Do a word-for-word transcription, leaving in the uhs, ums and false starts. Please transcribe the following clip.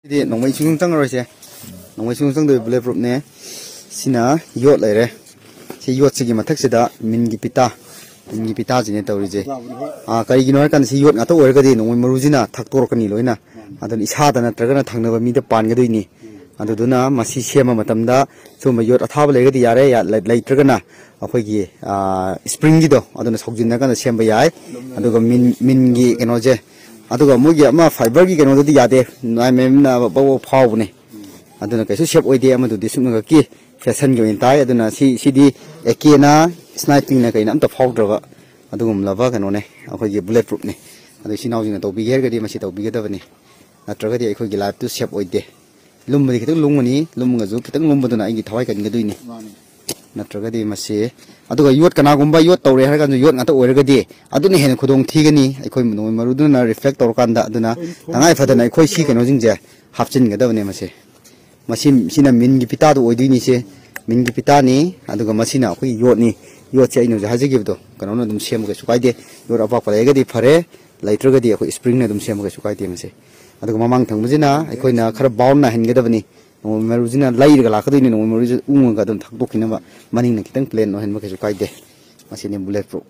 ꯁꯤꯗꯤ ꯅꯣꯡꯃꯩ ꯁꯨꯡꯆꯪ ꯆꯪꯉꯔꯣꯏꯁꯦ꯫ ꯅꯣꯡꯃꯩ ꯁꯨꯡꯆꯪ ꯆꯪꯗꯕ ꯕꯨꯂꯦꯠ ꯄ꯭ꯔꯨꯞꯅꯦ꯫ ꯁꯤꯅ ꯌꯣꯠ ꯂꯩꯔꯦ꯫ ꯁꯤ ꯌꯣꯠꯁꯤꯒꯤ ꯃꯊꯛꯁꯤꯗ ꯃꯤꯟꯒꯤ ꯄꯤꯇꯥ, ꯃꯤꯟꯒꯤ ꯄꯤꯇꯥꯁꯤꯅꯦ ꯇꯧꯔꯤꯁꯦ꯫ ꯑꯥ, ꯀꯔꯤꯒꯤꯅꯣ ꯍꯥꯏꯔꯀꯥꯟꯗ ꯁꯤ ꯌꯣꯠ ꯉꯥꯛꯇ ꯑꯣꯏꯔꯒꯗꯤ ꯅꯣꯡꯃꯩ ꯃꯔꯨꯁꯤꯅ ꯊꯛꯇꯣꯔꯛꯀꯅꯤ ꯂꯣꯏꯅ꯫ ꯑꯗꯨꯅ ꯏꯁꯥꯗ ꯅꯠꯇ꯭ꯔꯒꯅ ꯊꯪꯅꯕ ꯃꯤꯗ ꯄꯥꯟꯒꯗꯣꯏꯅꯤ꯫ ꯑꯗꯨꯗꯨꯅ ꯃꯁꯤ ꯁꯦꯝꯕ ꯃꯇꯝꯗ ꯁꯨꯝꯕ ꯌꯣꯠ ꯑꯊꯥꯕ ꯂꯩꯔꯒꯗꯤ ꯌꯥꯔꯦ, ꯌꯥ-, ꯂꯩ-, ꯂꯩꯇ꯭ꯔꯒꯅ ꯑꯩꯈꯣꯏꯒꯤ, ꯑꯥ, ꯁ꯭ꯄ꯭ꯔꯤꯡꯒꯤꯗꯣ ꯑꯗꯨꯅ ꯁꯧꯖꯤꯟꯅꯔꯀꯥꯟꯗ ꯁꯦꯝꯕ ꯌꯥꯏ꯫ ꯑꯗꯨꯒ ꯃꯤꯟ, ꯃꯤꯟꯒꯤ ꯀꯩꯅꯣꯁꯦ, ꯑꯗꯨꯒ ꯃꯣꯏꯒꯤ ꯑꯃ ꯐꯥꯏꯕꯔꯒꯤ ꯀꯩꯅꯣꯗꯨꯗꯤ ꯌꯥꯗꯦ, ꯅꯥꯏꯟ ꯑꯦꯝ ꯑꯦꯝꯅ ꯕꯛ ꯕꯛ ꯐꯥꯎꯕꯅꯦ꯫ ꯑꯗꯨꯅ ꯀꯩꯁꯨ ꯁꯦꯞ ꯑꯣꯏꯗꯦ꯫ ꯑꯃꯗꯨꯗꯤ ꯁꯨꯞꯅꯈꯛꯀꯤ ꯐꯦꯁꯟꯒꯤ ꯑꯣꯏꯅ ꯇꯥꯏ꯫ ꯑꯗꯨꯅ ꯁꯤ, ꯁꯤꯗꯤ ꯑꯦ ꯀꯦꯅ ꯁ꯭ꯅꯥꯏꯄꯤꯡꯅ ꯀꯩꯅ ꯑꯝꯇ ꯐꯥꯎꯗ꯭ꯔꯕ ꯑꯗꯨꯒꯨꯝꯂꯕ ꯀꯩꯅꯣꯅꯦ, ꯑꯩꯈꯣꯏꯒꯤ ꯕꯨꯂꯦꯠ ꯄ꯭ꯔꯨꯞꯅꯦ꯫ ꯑꯗꯣ ꯏꯆꯤꯟ ꯏꯅꯥꯎꯁꯤꯡꯅ ꯇꯧꯕꯤꯒꯦ ꯍꯥꯏꯔꯒꯗꯤ ꯃꯁꯤ ꯇꯧꯕꯤꯒꯗꯕꯅꯤ, ꯅꯠꯇ꯭ꯔꯒꯗꯤ ꯑꯩꯈꯣꯏꯒꯤ ꯂꯥꯏꯐꯇꯨ ꯁꯦꯞ ꯑꯣꯏꯗꯦ꯫ ꯂꯨꯝꯕꯗꯤ ꯈꯤꯇꯪ ꯂꯨꯝꯒꯅꯤ, ꯂꯨꯝꯃꯒꯁꯨ ꯈꯤꯇꯪ ꯂꯨꯝꯕꯗꯨꯅ ꯑꯩꯒꯤ ꯊꯋꯥꯏ ꯀꯟꯒꯗꯣꯏꯅꯤ꯫ ꯅꯠꯇ꯭ꯔꯒꯗꯤ ꯃꯁꯤ, ꯑꯗꯨꯒ ꯌꯣꯠ, ꯀꯅꯥꯒꯨꯝꯕ ꯌꯣꯠ ꯇꯧꯔꯦ ꯍꯥꯏꯔ ꯀꯥꯟꯗ ꯌꯣꯠ ꯉꯥꯛꯇ ꯑꯣꯏꯔꯒꯗꯤ ꯑꯗꯨꯅ ꯍꯦꯟꯅ ꯈꯨꯗꯣꯡ ꯊꯤꯒꯅꯤ꯫ ꯑꯩꯈꯣꯏ ꯅꯣꯡꯃꯩ ꯃꯔꯨꯗꯨꯅ ꯔꯤꯐ꯭ꯂꯦꯛ ꯇꯧꯔꯀꯥꯟꯗ, ꯑꯗꯨꯅ ꯇꯉꯥꯏ ꯐꯗꯅ ꯑꯩꯈꯣꯏ ꯁꯤ ꯀꯩꯅꯣꯁꯤꯡꯁꯦ ꯍꯥꯞꯆꯤꯟꯒꯗꯕꯅꯦ꯫ ꯃꯁꯤ, ꯃꯁꯤ, ꯁꯤꯅ ꯃꯤꯟꯒꯤ ꯄꯤꯇꯥꯗꯣ ꯑꯣꯏꯗꯣꯏꯅꯤꯁꯦ꯫ ꯃꯤꯟꯒꯤ ꯄꯤꯇꯥꯅꯤ, ꯑꯗꯨꯒ ꯃꯁꯤꯅ ꯑꯩꯈꯣꯏꯒꯤ ꯌꯣꯠꯅꯤ꯫ ꯌꯣꯠꯁꯦ ꯑꯩꯅ ꯍꯧꯖꯤꯛ ꯍꯥꯏꯖꯈꯤꯕꯗꯣ, ꯀꯩꯅꯣꯅ ꯑꯗꯨꯝ ꯁꯦꯝꯕ ꯀꯩꯁꯨ ꯀꯥꯏꯗꯦ꯫ ꯌꯣꯠ ꯑꯄꯥꯛꯄ ꯂꯩꯔꯒꯗꯤ ꯐꯔꯦ, ꯂꯩꯇ꯭ꯔꯒꯗꯤ ꯑꯩꯈꯣꯏ ꯁ꯭ꯄ꯭ꯔꯤꯡꯅ ꯑꯗꯨꯝ ꯁꯦꯝꯕ ꯀꯩꯁꯨ ꯀꯥꯏꯗꯦ꯫ ꯃꯁꯤ, ꯑꯗꯨꯒ ꯃꯃꯥꯡ ꯊꯪꯕꯁꯤꯅ ꯑꯩꯈꯣꯏꯅ ꯈꯔ ꯕꯥꯎꯟ ꯅꯥꯏꯍꯟꯒꯗꯕꯅꯤ꯫ ꯅꯣꯡꯃꯩ ꯃꯔꯨꯁꯤꯅ ꯂꯩꯔꯒ ꯂꯥꯛꯀꯗꯣꯏꯅꯤ꯫ ꯅꯣꯡꯃꯩ ꯃꯔꯨꯁꯤ ꯎꯪꯉꯒ ꯑꯗꯨꯝ ꯊꯥꯗꯣꯛꯈꯤꯅꯕ ꯃꯅꯤꯡꯅ ꯈꯤꯇꯪ ꯄ꯭ꯂꯦꯟ ꯑꯣꯏꯍꯟꯕ ꯀꯩꯁꯨ ꯀꯥꯏꯗꯦ꯫ ꯃꯁꯤꯅꯤ ꯕꯨꯂꯦꯠ ꯄ꯭ꯔꯨꯞ꯫